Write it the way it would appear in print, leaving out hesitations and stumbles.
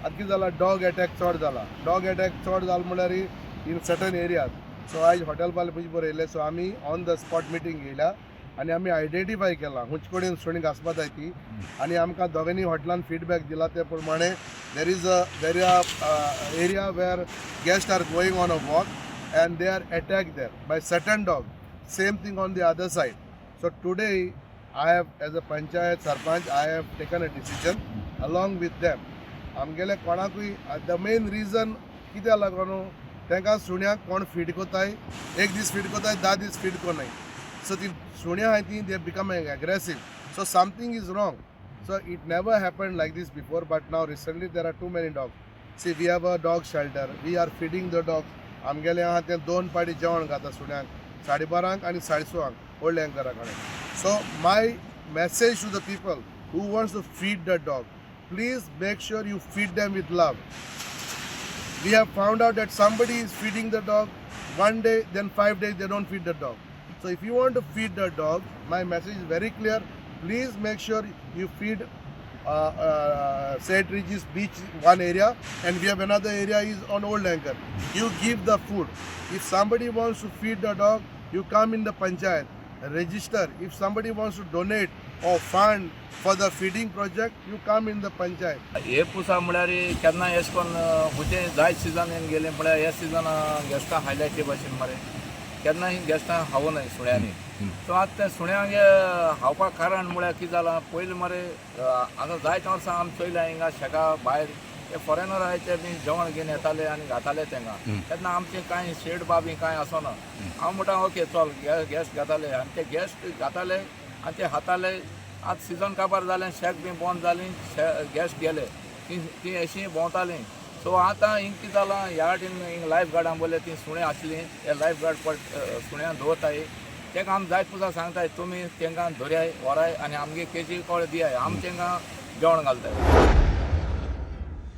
आतां कितें जाला, डॉग एटॅक चड जाला. डॉग एटॅक चड जाल म्हणल्यार इन सर्टन एरियाज. सो आयज हॉटेल वाले पयशे बरयले. सो आमी ऑन the spot meeting घेयल्या आनी आमी आयडेंटिफाय केला खंयचे कडेन सुणीं घांसपा जाय ती. आनी आमकां दोगांनी हॉटेलान फिडबॅक दिला ते प्रमाणे there area where guest are going on a walk and they are attack there by certain dog. Same thing on the other side. So today I have, as a panchayat sarpanch, I have taken a decision along with them. आमगेले कोणाकूय, the main reason कित्याक लागून तांकां सुण्याक कोण feed कोताय, एक दीस फीड कोताय, 10 दीस फीड कोनाय. सो ती सुण्यां आहाय ती they become aggressive. So something is wrong. So it never happen like this before, but now recently there are too many dog. See, we have a dog shelter, we are feeding the dog. आमगेले आहा ते दोन पाटी जेवण घाता सुण्यांक, 12:30 आनी 6:30 old एंकरा कडेन. So my message to the people who wants to feed the dog, please make sure you feed them with love. We have found out that somebody is feeding the dog one day, then 5 days they don't feed the dog. So if you want to feed the dog, my message is very clear. Please make sure you feed St. Regis Beach one area, and we have another area is on Old Anchor. You give the food. If somebody wants to feed the dog, you come in the panchayat, register. If somebody wants to donate or fund for the feeding project, you come in the panchayat. हे पुसा म्हळ्यार केन्ना एशें कोन्न खुंयचे जायत season येवन गेले म्हळ्यार हे सिजन गेस्टां हायल्या ते भाशेन मरे, केन्ना ही गेस्टां खावनाय सुण्यांनी. सो आतां ते सुण्यांक खावपाक कारण म्हळ्यार कितें जालां, पयलीं मरे आतां जायते वर्सां आमी चोयल्या हिंगा शेका भायर ते फॉरेनर आहाय, ते बी जेवण घेवन येताले आनी घाताले तेंकां. तेन्ना आमचें कांय शेड बा बी कांय आसना. हांव म्हणटा, ओके चल, गेस्ट घेताले आनी ते गेस्ट घाताले आनी ते खाताले. आतां सिजन काबार जालें, शेक बी बंद जाली, गेस्ट गेले, ती ती अशीं भोंवतालीं. सो आतां हिंग कितें जालां, ह्या वाटेन हिंग लायफ गार्डां बोले ती सुणें आसलीं, ते लायफ गार्ड पट सुण्यां दवरताय. तेका आमी जायत पुजा सांगताय, तुमी तेंकां धरयाय, व्हराय आनी आमगे केजी कळ दियाय, आमी तेंकां जेवण घालताय.